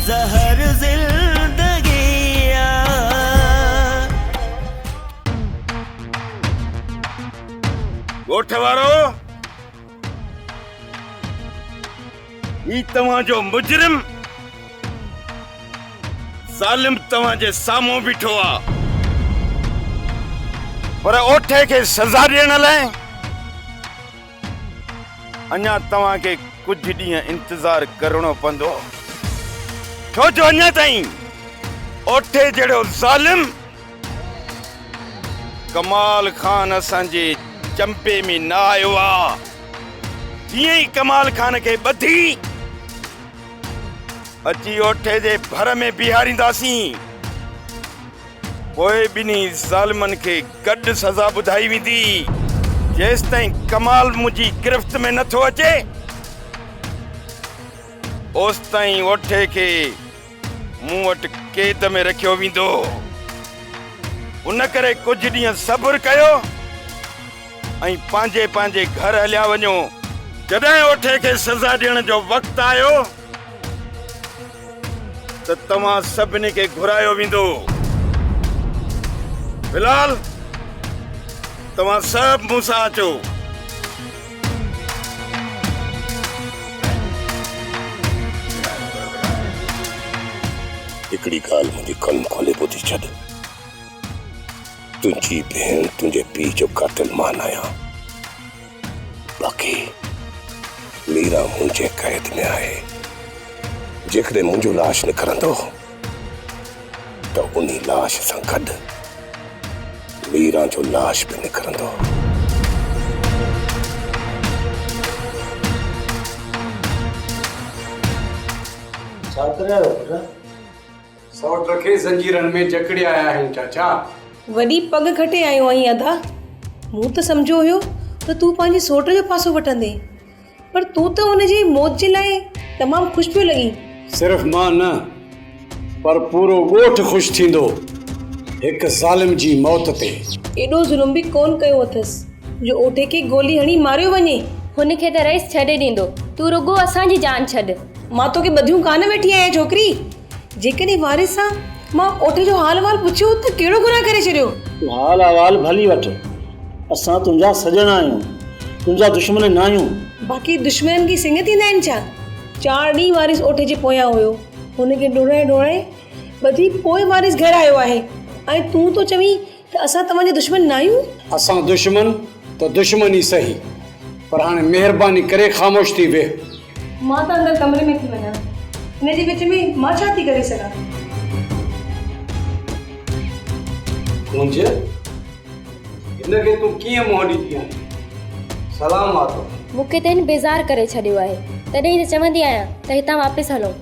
زهر زندگي آ. ڳوٺ وارو! هي توهان جو مجرم ظالم توهان جي سامهون بيٺو آ پر اوٺي کي سزا ڏيڻ لاء اڃا توهان کي ڪجهه ڏينهن انتظار ڪرڻو پوندو ڇو جو اڃا تائين اوٺي جهڙو ظالم ڪمال خان اسان جي چنبي ۾ نه آيو آ. جيئن ئي ڪمال خان کي ٻڌي اچي اوٺي جي ڀر ۾ بيهارينداسين، پوء ٻنهي ظالمن کي گڏ سزا ٻڌائي ويندي. جيستائين ڪمال منهنجي گرفت ۾ نه ٿو اچي، اوستائين اوٺي کي مون وٽ قيد ۾ رکيو ويندو. ان ڪري ڪجهه ڏينهن صبر ڪيو ۽ پنهنجي پنهنجي گهر هليا وڃو. جڏهن اوٺي کي سزا ڏيڻ جو وقت آيو ته توهان سڀني کي گهرايو ويندو. في الحال توهان سڀ مون سان اچو. هڪڙي ڳالهه منهنجي ڪن کولي ٻڌي ڇڏ. تنهنجي ڀيڻ تنهنجي پيء جو قاتل مان ناهيان. باقي ميران منهنجي قيد ۾ آهي. جيڪڏهن منهنجو لاش نڪرندو ته انهي لاش سان گڏ ميران جو لاش به نڪرندو. ڇا ڪري آيو پٽ؟ سئوٽ کي زنجيرن ۾ جڪڙي آيا آهيون چاچا. وڏي پڳ کٽي آيو آهين ادا. مون ته سمجهيو هيو ته تون پنهنجي سئوٽ جو پاسو وٺندين. پر تون ته ان جي موت جي لاء تمام خوش پيو لڳين. صرف مان نه پر پورو ڳوٺ خوش ٿيندو هڪ ظالم جي موت تي. ايڏو ظلم به ڪونه ڪيو اٿس جو اوٺي کي گولي هڻي ماريو وڃي. هن کي ته رئيس ڇڏي ڏيندو. تون رڳو اسان جي جان ڇڏ. مان توکي ٻڌيون ڪانه ويٺي آهيان ڇوڪري. جيڪڏهن وارث سان مان اوٺي جو حال احوال پڇيو ته ڪهڙو گناهه ڪري ڇڏيو؟ تون حال احوال ڀلي وٺ. اسان تنهنجا سڄڻ آهيون، تنهنجا دشمن ناهيون. باقي دشمنن کي سڱ ٿيندا آهن ڇا؟ چار ڏينهن وارث اوٺي جي پويان هيو. هن کي ڊوڙائي ڊوڙائي ٻڌي پوء وارث گهر آيو آهي ۽ تون ٿو چوين ته اسان توهان جا دشمن ناهيون؟ اسان دشمن ته دشمن ئي سهي، پر هاڻي مهرباني ڪري خاموش ٿي ويهه. مان ته اندر ڪمري ۾ ٿي وڃان. ان جي وچ ۾ مان ڇا ٿي ڪري سگهان؟ ڪونج، هن کي تون ڪيئن منهن ڏيندي آهين؟ سلام آ توکي. مون کي ته هن بيزار ڪري ڇڏيو آهي. تڏهن ئي ته چوندي آهيان ته هتان واپس هلون.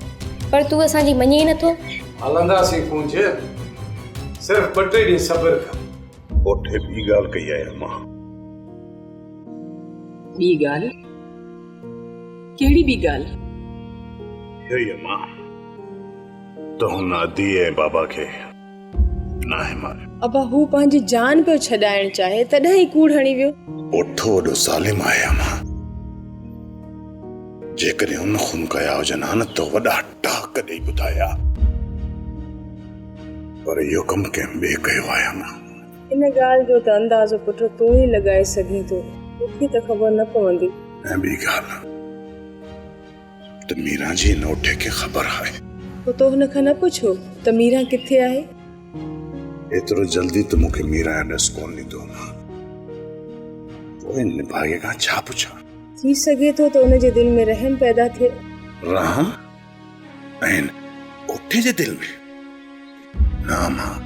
پر تون اسان جي مڃين ئي نٿو. هلنداسين ڪونج، صرف ٻه ٽي ڏينهن صبر ڪر. اوٺي ٻي ڳالهه ڪئي آهي امان. ٻي ڳالهه؟ ڪهڙي ٻي ڳالهه؟ اهو ئي امان ته هن ادي ۽ بابا کي ناهي ماريو. ابا هو پنهنجي جان پيو ڇڏائڻ چاهي تڏهن ئي ڪوڙ هڻي ويو. اوٺو وڏو ظالم آهي امان. جيڪڏهن هن خون ڪيا هجن ها نه ته وڏا ٽهڪ ڏئي ٻڌائي ها. پر اهو ڪم ڪنهن ٻئي ڪيو آهي امان. ان ڳالهه جو ته اندازو پٽ تون ئي لڳائي سگهين ٿو، مون کي ته خبر نه پوندي. ۽ ٻي ڳالهه ته ميران جي ان اوٺي کي خبر آهي. پوء تو هن کان نه پڇيو ته ميران ڪٿي آهي؟ ايترو جلدي ته مون کي ميران جو ڏس ڪونه ڏيندو امان. پوء ان نڀاڳي کان ڇا پڇان؟ ٿي سگهي ٿو ته ان جي دل ۾ رحم پيدا ٿئي. رحم؟ ۽ ان اوٺي جي دل ۾؟ نه امان،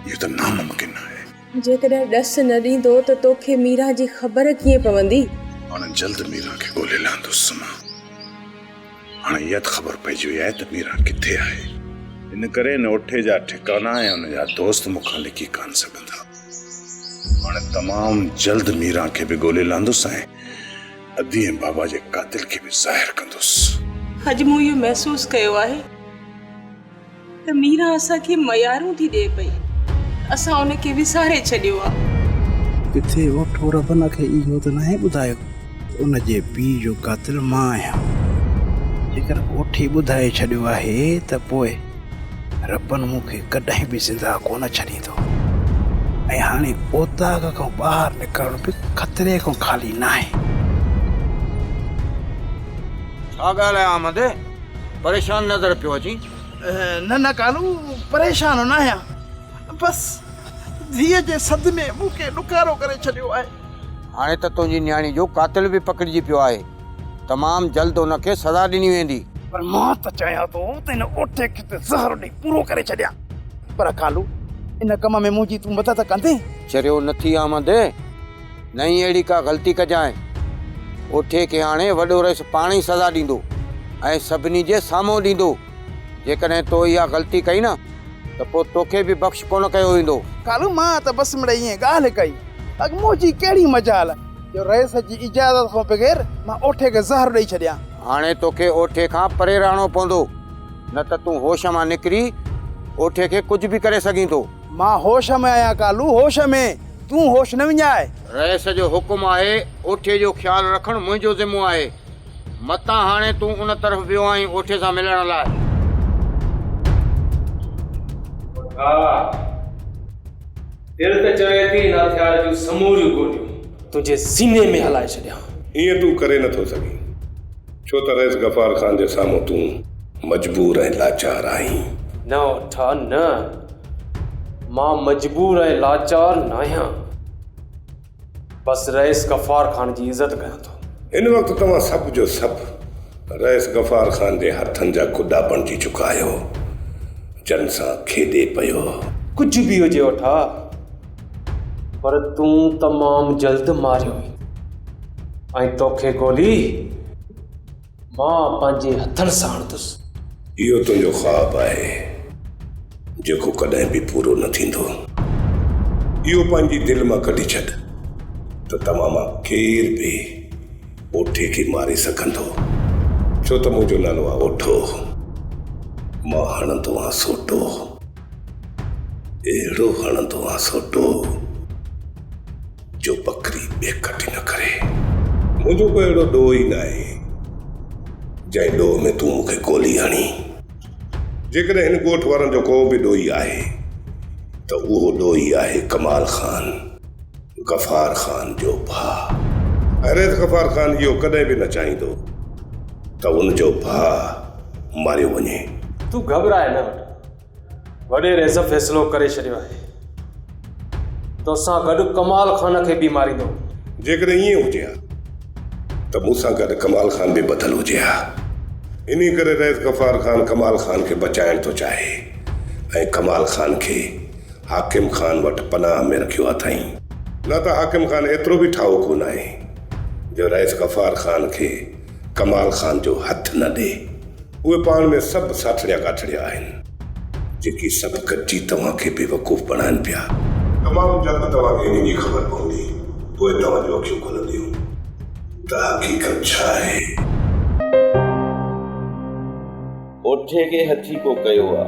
اهو ته ناممڪن آهي. جيڪڏهن ڏس نه ڏيندو ته توکي ميران جي خبر ڪيئن پوندي؟ هاڻي جلد ميران کي ڳولي لهندس امان. هاڻي اها ته خبر پئجي وئي آهي ته ميران ڪٿي آهي. ان ڪري ان اوٺي جا ٺڪانا ۽ ان جا دوست مون کان لڪي ڪانه سگهندا. هاڻي تمام جلد ميران کي به ڳولي لهندس ۽ ادي ۽ بابا جي قاتل کي به ظاهر ڪندس. اڄ مون اهو محسوس ڪيو آهي ته ميران اسان کي ميارون ٿي ڏئي پئي. اسان ان کي وساري ڇڏيو آ. ڪٿي اوٺو ربن کي اهو ته ناهي ٻڌايو ته ان جي پيء جو قاتل مان آهيان. جيڪر اوٺي ٻڌائي ڇڏيو آهي ته پوء ربن مون کي ڪڏهن به زنده ڪونه ڇڏيندو ۽ هاڻي اوطاق کان ٻاهر نڪرڻ به خطري کان خالي ناهي. ڇا ڳالهه آهي احمد، پريشان نظر پيو اچين؟ نه نه ڪالو، پريشان ناهيان، بس ڌيء جي صدمي مون کي ڏکارو ڪري ڇڏيو آهي. هاڻي ته تنهنجي نياڻي جو قاتل به پڪڙجي پيو آهي. تمام جلد ان کي سزا ڏني ويندي. پر مان ته چاهيان ٿو ته هن اوٺي کي ته زهر ڏئي پورو ڪري ڇڏيان. پر ڪالو، ان ڪم ۾ منهنجي تون مدد ڪندين؟ چريو نه ٿي احمد، نه ئي اهڙي ڪا غلطي ڪجانء. اوٺي کي هاڻي وڏو رئيس پاڻ ئي سزا ڏيندو ۽ سڀني جي سامهون ڏيندو. جيڪڏهن تو اها غلطي ڪئي نه ته پوء توکي به بخش ڪونه ڪيو ويندو. ڪالو، مان ته بس مڙئي ائين ڳالهه ڪئي. اڳ منهنجي ڪهڙي مجال جو رئيس جي اجازت کان بغير مان اوٺي کي زهر ڏئي ڇڏيان. هاڻي توکي اوٺي کان پري رهڻو پوندو، نه ته تون هوش مان نڪري اوٺي کي ڪجهه به ڪري سگهين ٿو. مان هوش ۾ آهيان ڪالو، هوش ۾، تون هوش نه وڃاء. رئيس جو حڪم آهي، اوٺي جو خيال رکڻ منهنجو ذمو آهي. متان هاڻي تون ان طرف ويو آهين اوٺي سان ملڻ لاء. اوٺا! دل ته چوي ٿي هن هٿيار جون سموريون گوليون تنهنجي سيني ۾ هلائي ڇڏيان. ائين تون ڪري نه ٿو سگهين، ڇو ته رئيس غفار خان جي سامهون تون مجبور ۽ لاچار آهين. نه اوٺا نه، مان مجبور ۽ لاچار ناهيان. بس رئيس غفار خان جي عزت ڪيان ٿو. هن وقت توهان سڀ جو سڀ رئيس غفار خان جي هٿن جا گڏا بڻجي چڪا آهيو، جن سان کيڏي پيو. ڪجهه به هجي اوٺا، پر تون تمام جلد ماريو ويندين ۽ توکي گولي مان پنهنجي هٿن سان هڻندس. اهو تنهنجو خواب آهي، جيڪو ڪڏهن به پورو نه ٿيندو. اهو پنهنجي دل مان ڪڍي ڇڏ ته توهان مان ڪير به اوٺي کي ماري سگهندو، ڇو ته منهنجو نالو آهي اوٺو. مان هڻندو آهيان سوٽو، اهڙو هڻندو آهيان سوٽو. جو ٻڪري ٻيڪٽ نه ڪري. منهنجو ڪو اهڙو ڏوهه ئي ناهي، جنهن ڏوهه ۾ تون مون کي گولي هڻين. جيڪڏهن هن ڳوٺ وارن جو ڪو به ڏوهي آهي ته اهو ڏوهي آهي ڪمال خان، غفار خان جو ڀاء. حيرت غفار خان اهو ڪڏهن به نه چاهيندو ته ان جو ڀاء ماريو وڃي. تون گهٻراء نه وٺ. وڏي رئيس فيصلو ڪري ڇڏيو آهي. توسان گڏ ڪمال خان کي به ماريندو. جيڪڏهن ائين هجي ها ته مون سان گڏ ڪمال خان به ٻڌل هجي ها. انهي ڪري رئيس غفار خان ڪمال خان کي بچائڻ ٿو چاهي ۽ ڪمال خان کي حاڪم خان وٽ پناهه ۾ رکيو اٿائين. نه ته حاڪم خان ايترو به ٺاهوڪو ناهي جو رئيس غفار خان کي ڪمال خان جو هٿ نه ڏي. اهي پاڻ ۾ سڀ ساٿڙيا ڳاٿڙيا آهن، جيڪي سڀ گڏجي توهان کي بيوقوف بڻائن پيا. تمام جلد توهان کي انهي جي خبر پوندي، پوء توهان جون اکيون کلنديون ته حقيقت ڇا آهي. اوٺي کي هٿيڪو ڪيو آ.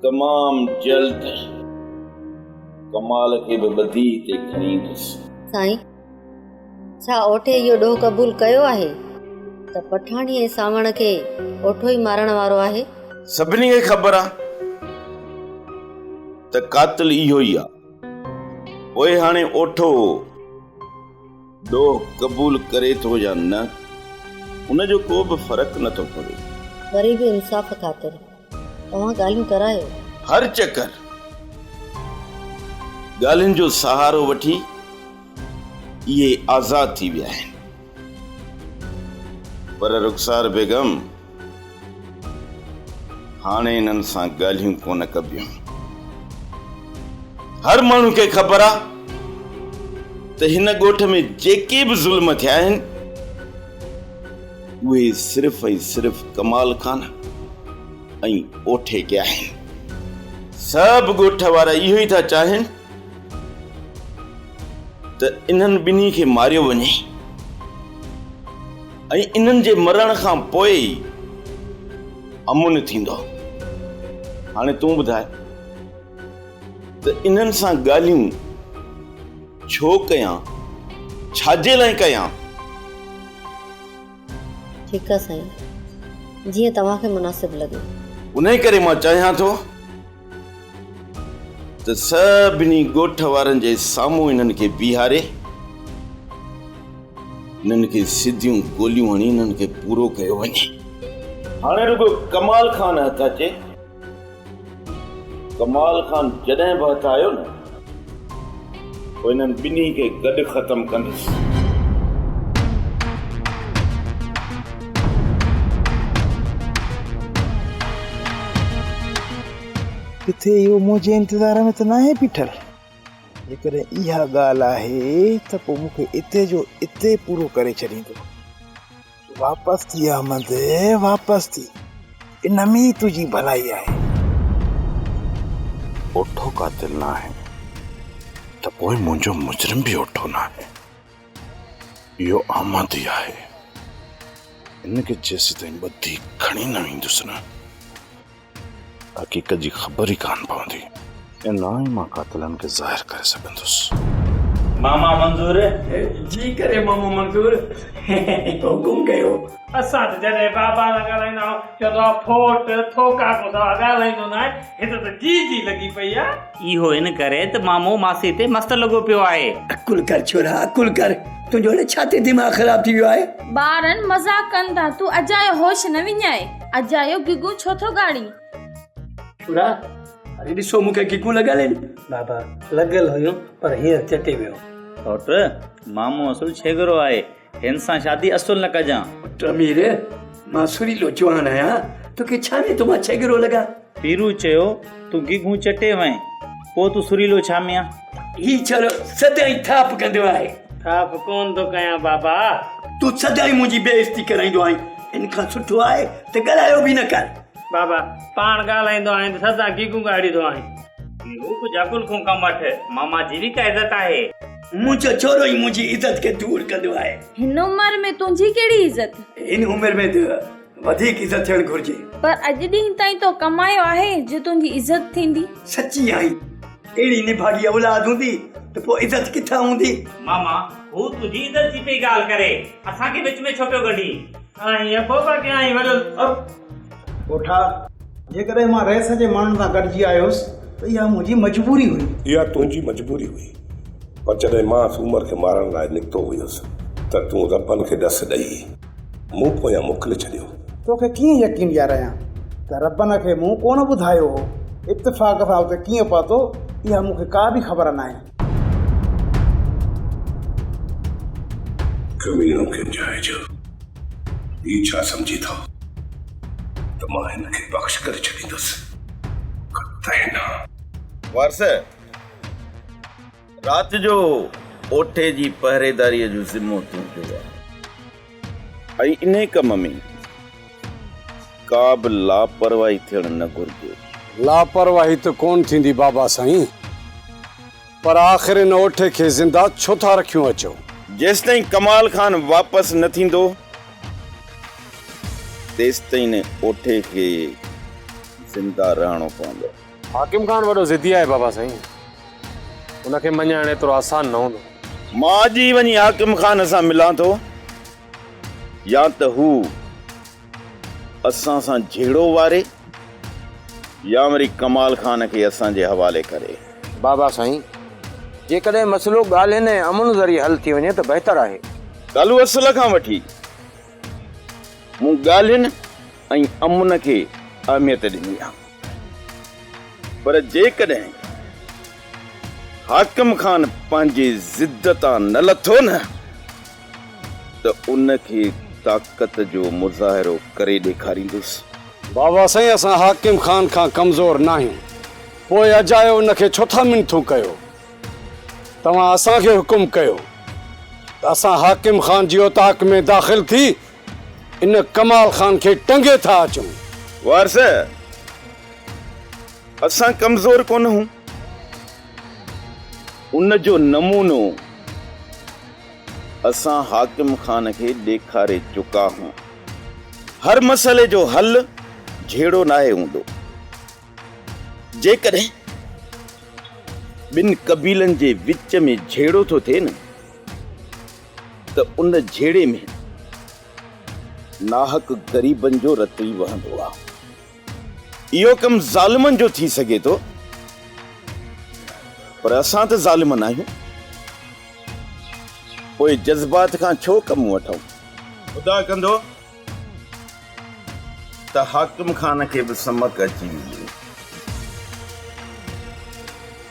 تمام جلد ڪمال کي به ٻڌي هتي کڻي ايندس. سائين! ڇا اوٺي اهو ڏوهه قبول ڪيو آهي ته پٺاڻي ۽ سانوڻ کي اوٺو ئي مارڻ وارو آهي؟ سڀني کي خبر آ ته قاتل اهو ئي آ. پوء هاڻي اوٺو ڏوهه قبول ڪري ٿو يا نه، ان جو ڪو به فرق نه ٿو پوي. وري به انصاف خاطر توهان ڳالهيون ڪرايو. هر چڪر ڳالهين جو سهارو وٺي اهي آزاد ٿي ويا آهن. پر رخسار بيگم هاڻي انهن سان ڳالهيون ڪونه ڪبيون. هر ماڻهو کي خبر آ ته هن ڳوٺ ۾ جيڪي به ظلم ٿيا آهن اهي صرف ۽ صرف ڪمال خان ۽ اوٺي ڪيا آهن. سڀ ڳوٺ وارا اهو ئي ٿا چاهين ته انهن ٻنهي کي ماريو وڃي ۽ انهن جي مرڻ کان پوء ئي امن ٿيندو. هاڻي تون ٻڌاء ته انهن سان ڳالهيون ڇو ڪيان، ڇا جي لاء ڪيان؟ ٺيڪ آ سائين، جيئن توهان کي مناسب لڳي. انهيء ڪري مان چاهيان ٿو ته سڀني ڳوٺ وارن جي سامهون انهن کي بيهاري، انهن کي سڌيون گوليون هڻي انهن کي پورو ڪيو وڃي. هاڻي رڳو ڪمال خان هٿ اچي. ڪمال خان جڏهن به هٿ آيو نه، پوء انهن ٻنهي کي گڏ ختم ڪندس. ڪٿي اهو منهنجي انتظار ۾ ته ناهي بيٺل؟ جيڪڏهن اها ڳالهه آهي ته پوء مون کي اتي جو اتي پورو ڪري ڇڏيندو. واپس ٿي احمد، واپس ٿي. ان ۾ ئي تنهنجي ڀلائي آهي. اوٺو قاتل ناهي ته پوء منهنجو مجرم به اوٺو ناهي. اهو احمد ئي آهي. هن کي جيسيتائين ٻڌي کڻي نه ويندس نه، حقيقت جي خبر ئي ڪانه پوندي ۽ نه ئي مان قاتلن کي ظاهر ڪري سگهندس. ماما منظور. جي ڪري ماما منظور حڪم ڪيو. اسان ته جڏهن بابا سان ڳالهائيندا آهيون چوندو آهي ڦوٽ ٿوڪا کان سوا ڳالهائيندو ناهي هت ته جي جي لڳي پئي آهي. اهو ان ڪري ته مامو ماسي تي مست لڳو پيو آهي. عقل ڪر ڇورا عقل ڪر تنهنجو هن ڇا تي دماغ خراب ٿي ويو آهي. ٻارن مذاق ڪن ٿا تون اجايو هوش نه وڃاء. اجايو گگون ڇو ٿو ڳاڙين؟ ڇورا، اڙي ڏسو مون کي گگون لڳل آهن. بابا، لڳل هيون پر هينئر چٽي ويو. سئوٽ، مامو اصل ڇيڳرو آهي، هن سان شادي اصل نه ڪجان. پٽ امير، مان سريلو جوان آهيان، توکي ڇا ۾ ٿو مان ڇيڳرو لڳان؟ پيرو چيو، تون گگون چٽي وئين، پوء تون سريلو ڇا ۾ آن؟ هي ڇورو سدائين ٿاپ ڪندو آهي. ٿاپ ڪونه ٿو ڪيان بابا. تون سدائين منهنجي بي عزتي ڪرائيندو آهين. ان کان سٺو آهي ته ڳالهايو به نه ڪر. بابا، پاڻ ڳالهائيندو آهين ته سدا گيگون ڳاڙيندو آهين. پيرو، ڪجهه عقل کان ڪم وٺ. ماما جي به ڪا عزت آهي. منهنجو ڇورو ئي منهنجي عزت کي دور ڪندو آهي. هن عمر ۾ تنهنجي ڪهڙي عزت؟ هن عمر ۾ ته وڌيڪ عزت ٿيڻ گهرجي. پر اڄ ڏينهن تائين تو ڪمايو آهي جو تنهنجي عزت ٿيندي؟ سچي آهين. اهڙي نڀاڳي اولاد هوندي ته پوء عزت ڪٿان هوندي؟ ماما، هو تنهنجي عزت جي پئي ڳالهه ڪري، اسان کي وچ ۾ ڇو پيو ڳنڍين؟ آهين ابو باقي آهين وڏو. پوٺا، جيڪڏهن مان رئيس جي ماڻهن سان گڏجي آيس ته اها منهنجي مجبوري هئي. اها تنهنجي مجبوري هئي، پر جڏهن مان سومر کي مارڻ لاء نڪتو هيس ته تون ربن کي ڏس ڏئي مون پويان موڪلي ڇڏيو. توکي ڪيئن يقين ڏياريان ته ربن کي مون ڪونه ٻڌايو هو. اتفاق سان اتي ڪيئن پهتو، اها مون کي ڪا به خبر ناهي. ڪميڻو ڪنجائي جو هي ڇا سمجهي ٿو ته مان هن کي بخش ڪري ڇڏيندس؟ قطعي نه. وارث، رات جو اوٺي جي پهريداريء جو ذمو تنهنجو آهي. ۽ انهي ڪم ۾ ڪا به لاپرواهي ٿيڻ نه گهرجي. لاپرواهي ته ڪونه ٿيندي بابا سائين، پر آخر ان اوٺي کي زنده ڇو ٿا رکيون اچو؟ جيستائين ڪمال خان واپس نه ٿيندو، تيستائين ان اوٺي کي زنده رهڻو پوندو. حاڪم خان وڏو ضدي آهي بابا سائين، ان کي مڃائڻ ايترو آسان نه هوندو. مان اڄ ئي وڃي حاڪم خان سان ملان ٿو، يا ته هو اسان سان جهيڙو واري يا وري ڪمال خان کي اسان جي حوالي ڪري. بابا سائين، جيڪڏهن مسئلو ڳالهين ۽ امن ذريعي حل ٿي وڃي ته بهتر آهي. ڳالهه اصل کان وٺي مون ڳالهين ۽ امن کي اهميت ڏني آهي. پر جيڪڏهن حاڪم خان پنهنجي ضد تان نه لٿو نه ته ان کي طاقت جو مظاهرو ڪري ڏيکاريندس. بابا سائين اسان حاڪم خان کان ڪمزور ناهيون پوء اجايو ان کي ڇو ٿا منٿون ڪيو. توهان اسان کي حڪم ڪيو ته اسان حاڪم خان جي اوطاق ۾ داخل ٿي ان ڪمال خان کي ٽنگي ٿا اچون. وارث، اسان ڪمزور ڪونه هون. ان جو نمونو اسان حاڪم خان کي ڏيکاري چڪا هون. هر مسئلي جو حل جهيڙو ناهي هوندو. جيڪڏهن ٻن قبيلن جي وچ ۾ جهيڙو ٿو ٿئي نه ته ان جهيڙي ۾ ناحق غريبن جو رت ئي وهندو آ. اهو ڪم ظالمن جو ٿي سگهي ٿو، پر اسان ته ظالم ناهيون. پوء جذبات کان ڇو ڪم وٺون؟ خدا ڪندو ته حاڪم خان کي به سمڪ اچي ويندي.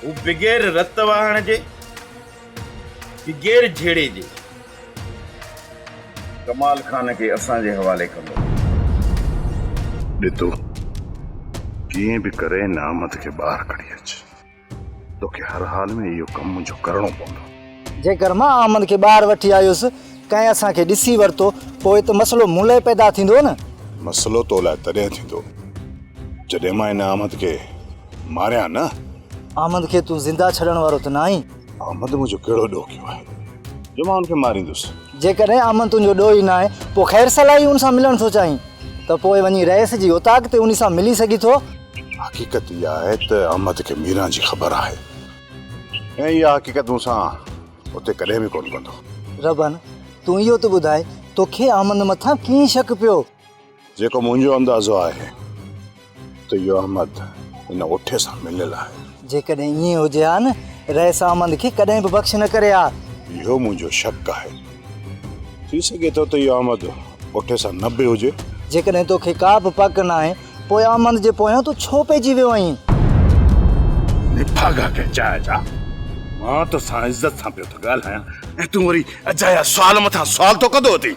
هو بغير رت وهائڻ جي، بغير جهيڙي جي ڪمال خان کي اسان جي حوالي ڪندو. ڏتو، ڪيئن به ڪري ان احمد کي ٻاهر ڪڍي اچ. توکي هر حال ۾ اهو ڪم منهنجو ڪرڻو پوندو. جيڪر مان احمد کي ٻاهر وٺي آيس، ڪنهن اسان کي ڏسي ورتو، پوء ته مسئلو مون لئه پيدا ٿيندو نه. مسئلو تو لاء تڏهن ٿيندو، جڏهن مان ان احمد کي ماريان نه. احمد کي تون زنده ڇڏڻ وارو ته ناهين. احمد منهنجو ڪهڙو ڏوهه ڪيو آهي، جو مان ان کي ماريندس. جيڪڏهن احمد تنهنجو ڏوهه ئي ناهي، پوء خير صلاح ئي ان سان ملڻ ٿو چاهين، ته پوء وڃي رئيس جي اوطاق تي انهي سان ملي سگهين ٿو. حقيقت اها آهي ته احمد کي ميران جي خبر آهي ۽ اها حقيقت مون سان اتي ڪڏهن به ڪونه ڪندو. ربن، تون اهو ته ٻڌاء، توکي احمد مٿان ڪيئن شڪ پيو؟ جيڪو منهنجو اندازو آهي ته اهو احمد ان اوٺي سان مليل آهي. جيڪڏهن ائين هجي ها نه، رئيس احمد کي ڪڏهن به بخش نه ڪري ها. اهو منهنجو شڪ آهي. ٿي سگهي ٿو ته اهو احمد اوٺي سان نه به هجي. جيڪڏهن توکي ڪا به پڪ ناهي، پوء احمد جي پويان تون ڇو پئجي ويو آهين؟ نڀاڳا ڪنهن جاء جا، مان توسان عزت سان پيو ٿو ڳالهايان ۽ تون وري اجايا سوال مٿان سوال ٿو ڪندو اٿين.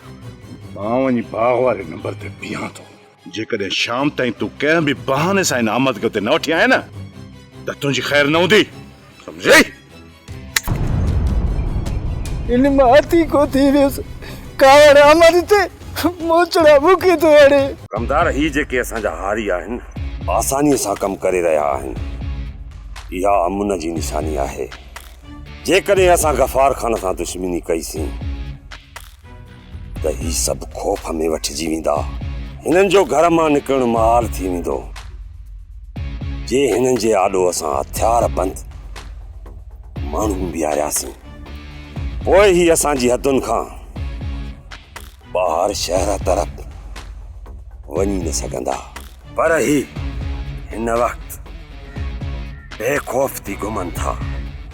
مان وڃي باغ واري نمبر تي بيهان ٿو. جيڪڏهن شام تائين تون ڪنهن به بهاني سان هن احمد کي اتي نه وٺي آئين نه ته تنهنجي خير نه هوندي. سمجهئي؟ ان مان هٿي ڪو ٿي ويس. ڪاوڙ احمد تي موچڙا مون کي ٿو هڻي. ڪمدار هي جيڪي اسان جا هاري آهن. آسانيء سان ڪم ڪري رهيا آهن. اها امن جي نشاني آهي. جيڪڏهن اسان غفار خان سان دشمني ڪئي سين. ته هي سڀ خوف ۾ وٺجي ويندا. هنن جو گهر مان نڪرڻ محال ٿي ويندو. جي هنن جي آڏو اسان هٿيار بند ماڻهو بيهارياسين، پوء هي اسان جي حدن کان ٻاهر شهر طرف وڃي نه سگهندا. پر هي هن وقت بي خوف ٿي گهمن ٿا.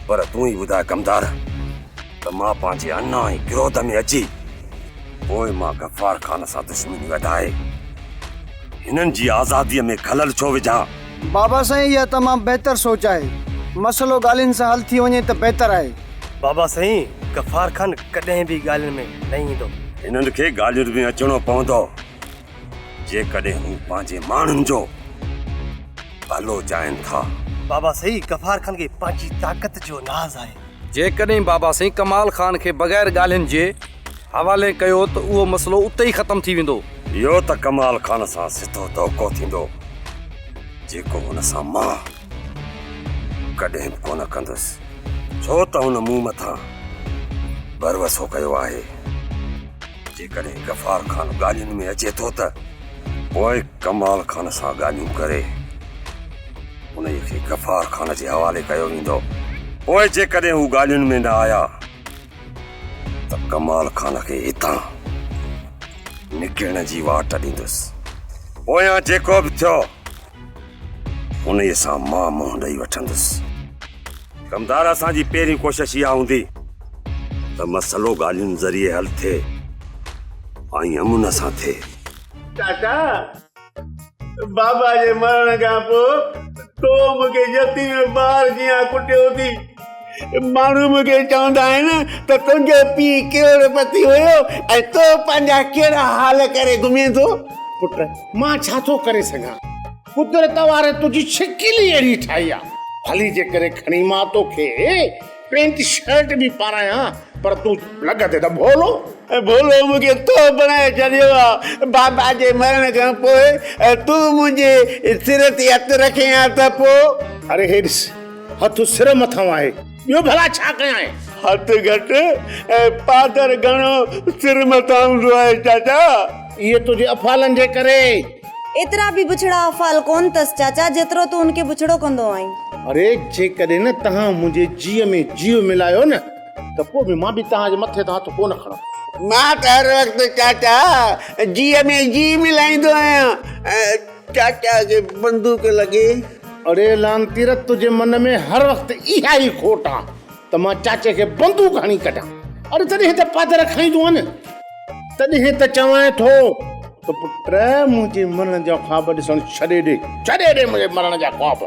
پر تون ئي ٻڌاء ڪمدار ته مان پنهنجي انا ۽ ڪروڌ ۾ اچي پوء مان غفار خان سان دشمني وڌائي هنن جي آزاديء ۾ خلل ڇو وجهان؟ بابا سائين اها تمام بهتر سوچ آهي. مسئلو ڳالهين سان حل ٿي وڃي ته بهتر آهي. بابا سائين غفار خان ڪڏهن به ڳالهين ۾ نه ايندو. هنن کي ڳالهين ۾ اچڻو پوندو. جيڪڏهن هو پنهنجي ماڻهن جو ڀلو چاهين ٿا. بابا سائين غفار خان کي پنهنجي طاقت جو ناز آهي. جيڪڏهن بابا سائين ڪمال خان کي بغير ڳالهين جي حوالي ڪيو ته اهو مسئلو اتي ئي ختم ٿي ويندو. اهو ته ڪمال خان سان سڌو ڌوڪو ٿيندو، جيڪو هن سان مان ڪڏهن به ڪونه ڪندس، ڇو ته هن مون مٿان ڀروسو ڪيو آهي. جيڪڏهن غفار خان ڳالهين ۾ اچي ٿو ته پوء ڪمال خان سان ڳالهيون ڪري انهيء کي غفار خان جي حوالي ڪيو ويندو. پوء جيڪڏهن هو ڳالهين ۾ نه آيا ته ڪمال خان کي هتان نڪرڻ جي واٽ ڏيندس. پويان جيڪو به ٿيو انهيء سان مان منهن ڏئي وٺندس. ڪمدار اسان جي پهرين ڪوشش اها هوندي ته مسئلو ڳالهين ذريعي حل ٿئي ۽ امن سان ٿئي. چاچا، بابا جي مرڻ کان پوء تو مون کي يتيم ٻار جيان ڪٽيو ٿي. ماڻهو مون کي چوندا آهن ته تنهنجو پيء ڪروڙپتي هيو ۽ تو پنهنجا ڪهڙا حال ڪري گهمين ٿو. پٽ، مان ڇا ٿو ڪري سگهان؟ قدرت واري تنهنجي شڪل ئي اهڙي ٺاهي آ. ڀلي جيڪڏهن کڻي مان توکي پينٽ شرٽ به پارايان پر تون لڳندين ته ڀولو. ڀولو مون کي تو بڻائي ڇڏيو آ. بابا جي مرڻ کان پوء تون منهنجي سر تي هٿ رکين ها ته پوء. اڙي هي ڏس هٿ سر مٿان آهي ٻيو ڀلا ڇا ڪيانء. هٿ گهٽ ۽ پادر گهڻو سر مٿان هوندو آهي چاچا. اهي تنهنجي افعالن جي ڪري. ايترا به بڇڙا افعال ڪونه اٿس چاچا جيترو تون هن کي بڇڙو ڪندو آهين. اڙي جيڪڏهن نه توهان منهنجي جيء ۾ جيء ملايو نه ته پوء به مان به توهان جي مٿي تان هٿ ڪونه کڻندس. مان ته هر وقت چاچا جيء ۾ جيء ملائيندو آهيان. چاچا کي بندوق لڳي. اڙي لعنتي رت تنهنجي من ۾ هر وقت اها ئي کوٽ آ ته مان چاچي کي بندوق هڻي ڪڍان. اڙي تڏهن ته پادر کائيندو آهين نه. تڏهن ته چوانء ٿو ته پٽ منهنجي مرڻ جا خواب ڏسڻ ڇڏي ڏي، ڇڏي ڏي منهنجي مرڻ جا خواب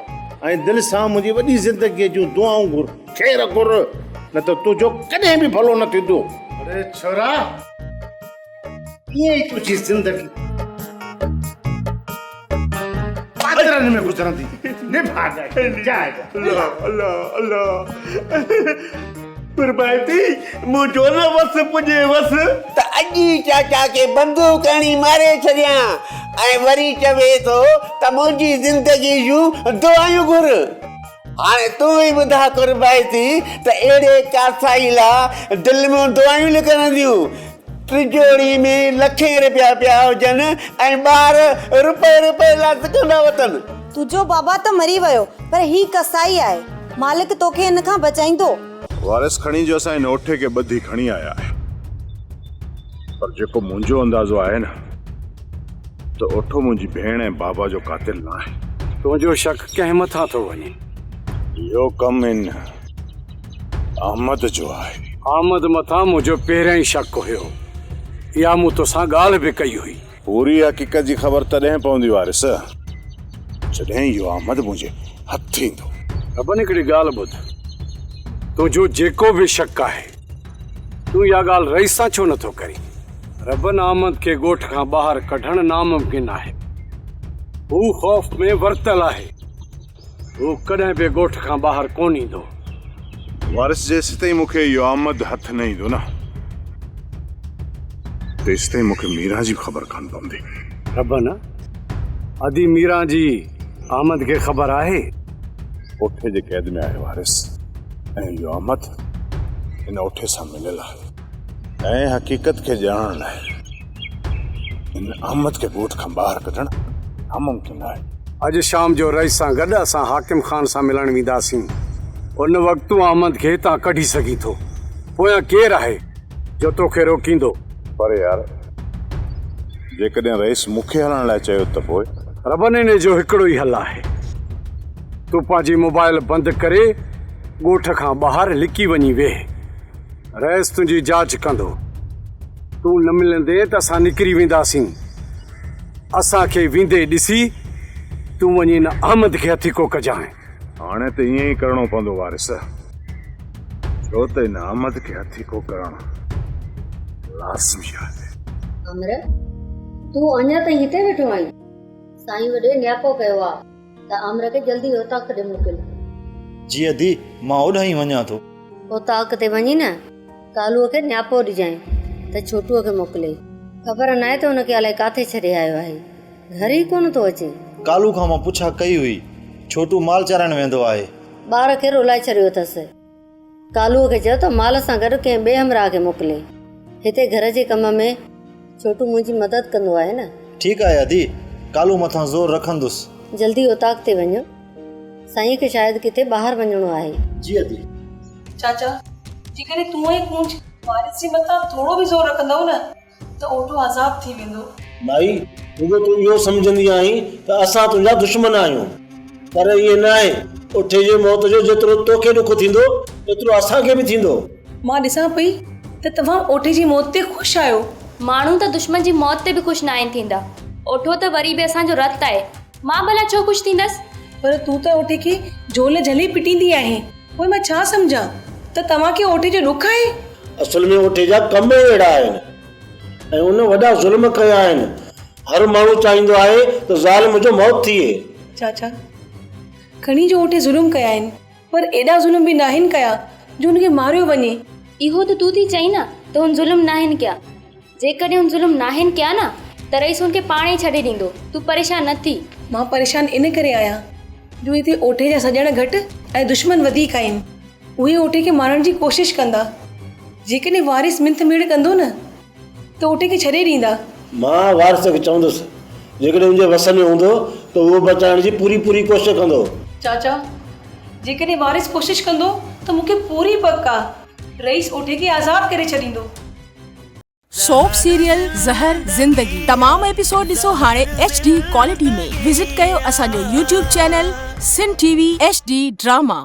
۽ دل سان منهنجي وڏي زندگيء جون دعائون گهر، خير گهر، نه ته تنهنجو ڪڏهن به ڀلو نه ٿيندو. اڙي ڇورا! ائين ئي تنهنجي زندگي پادرن ۾ گذرندي. نڀاڳ جاء جا. الله الله الله قربائتي منهنجو نه وس پڄي وس. ته اڄ ئي چاچا کي بندوق هڻي ماري ڇڏيان ۽ وري چوي ٿو ته منهنجي زندگي جون دعائون گهر. هاڻي تون ئي ٻڌاء قربائتي ته اهڙي ڪاسائي لا دل مان دعائون نڪرنديون. ٽجوڙي ۾ لکين رپيا پيا هجن ۽ ٻار رپئي رپئي لا سڪندا وتن. تنهنجو بابا ته مري ويو پر هي ڪسائي آهي. مالڪ توکي هن کان بچائيندو. وارث کڻي جو اسان هن اوٺي کي ٻڌي کڻي آيا آهيون پر جيڪو منهنجو اندازو آهي نه ته اوٺو منهنجي ڀيڻ ۽ بابا جو قاتل ناهي. تنهنجو شڪ ڪنهن مٿان ٿو وڃي؟ اهو ڪم ان احمد جو آهي. احمد مٿان منهنجو پهريان ئي شڪ هيو. اها مون توسان ڳالهه به ڪئي هئي. پوري حقيقت جي خبر تڏهن پوندي وارث، جڏهن اهو احمد منهنجي هٿ ايندو. ربن هڪڙي ڳالهه ٻڌ. تنهنجو جيڪو به شڪ آهي، تون اها ڳالهه رئيس سان ڇو نٿو ڪرين؟ ربن احمد کي ڳوٺ کان ٻاهر ڪڍڻ ناممڪن آهي. هو خوف ۾ ورتل آهي. هو ڪڏهن به ڳوٺ کان ٻاهر ڪونه ايندو. وارث جيسيتائين مون کي اهو احمد هٿ نه ايندو نه، تيستائين مون کي ميران جي به خبر ڪانه پوندي. ربن، ادي ميران جي احمد کي خبر آهي؟ اوٺي جي قيد ۾ آهي وارث ۽ اهو احمد ان اوٺي سان مليل آهي ۽ حقيقت کي ڄاڻڻ لاء ان احمد کي ڳوٺ کان ٻاهر ڪڍڻ ناممڪن آهي. اڄ شام جو رئيس سان گڏ اسان حاڪم خان سان ملڻ وينداسين. ان وقت تون احمد کي هتان ڪڍي سگهين ٿو. پويان ڪير آهي جو توکي روڪيندو؟ پر يار، جيڪڏهن رئيس مون کي هلڻ لاء چيو ته پوء؟ ربن انهي جو هڪڙو ئي حل آهي. تون پنهنجي موبائل بند ڪري ڳوٺ کان ٻاهر لڪي وڃي ويهه. رئيس تنهنجي جاچ ڪندو. تون نه ملندين ته اسان نڪري وينداسين. اسان کي ويندي ڏسي تون وڃي ان احمد کي هٿيڪو ڪجانء. هاڻي ته ائين ئي ڪرڻو پوندو وارث. ڇو ته ان احمد کي هٿيڪو ڪرڻ لازمي آهي. امر، تون اڃا تائين هتي ويٺو آهين؟ سائين وڏي نياپو ڪيو آ ته امر کي جلدي اوطاق ڏي موڪل. جي ادي، مان اوڏانهن ئي وڃان ٿو. اوطاق تي وڃي نه ڪالوء کي نياپو ڏجانء ته ڇوٽوء کي موڪلي. خبر ناهي ته ان کي الائي ڪاٿي ڇڏي آيو آهي. گهر ئي ڪونه ٿو اچي. ڪالو کان مان پڇا ڪئي هئي. ڇوٽو مال چارائڻ ويندو آهي. ٻار کي رولائي ڇڏيو اٿس. ڪالوء کي چيو ته مال سان گڏ ڪنهن ٻئي همراهه کي موڪلي. هتي گهر جي ڪم ۾ ڇوٽو منهنجي مدد ڪندو آهي نه. ٺيڪ آهي ادي، ڪالو مٿان زور رکندس. جلدي اوطاق تي وڃ. سائينء کي شايد ڪٿي ٻاهر وڃڻو آهي. جي ادي. چاچا، جيڪڏهن تون ۽ ڪونج وارث جي مٿان ٿورو به زور رکندؤ نه ته اوٺو آزاد ٿي ويندو. مائي، رڳو تون اهو سمجهندي آهين ته اسان تنهنجا دشمن آهيون. پر ائين ناهي. اوٺي جي موت جو جيترو توکي ڏک ٿيندو، ايترو اسان کي به ٿيندو. مان ڏسان پئي ته توهان اوٺي جي موت تي خوش آهيو. ماڻهو ته دشمن جي موت تي به خوش ناهن ٿيندا. اوٺو ته وري به اسان جو رت آهي. مان ڀلا ڇو خوش ٿيندس؟ پر تون ته اوٺي کي جهول جهلي پٽيندي آهين. پوء مان ڇا سمجهان ته توهان کي اوٺي جو ڏک آهي؟ اصل ۾ اوٺي جا ڪم ئي اهڙا آهن ۽ ان وڏا ظلم ڪيا آهن. هر ماڻهو چاهيندو آهي ته ظالم جو موت ٿئي. چاچا، کڻي جو اوٺي ظلم ڪيا آهن، پر ايڏا ظلم به ناهن ڪيا جو ان کي ماريو وڃي. اهو ته تون ٿي چئين نه ته هن ظلم ناهن ڪيا. جيڪڏهن هن ظلم ناهن ڪيا نه ته رئيس هن کي پاڻ ئي ڇڏي ڏيندو. تون پريشان نه ٿي. مان پريشان ان ڪري آهيان جو هتي اوٺي جا سڄڻ گهٽ ۽ دشمن وڌيڪ آهن. اهي اوٺي کي مارڻ جي ڪوشش ڪندا. جيڪڏهن وارث منٿ ميڙ ڪندو نه ته اوٺي کي ڇڏي ڏيندا. مان وارث کي چوندس جيڪڏهن ان جي وس ۾ هوندو ته اهو بچائڻ جي پوري پوري ڪوشش ڪندو. چاچا، جيڪڏهن وارث ڪوشش ڪندو ته مون کي پوري پڪ آ رئيس اوٺي کي آزاد ڪري ڇڏيندو. سوپ سيريل زهر زندگي تمام ايپيسوڊ ڏسو هاڻي ايڇ ڊي ڪوالٽي ۾ وزٽ ڪيو اسان جو YouTube channel Sindh T V H D drama.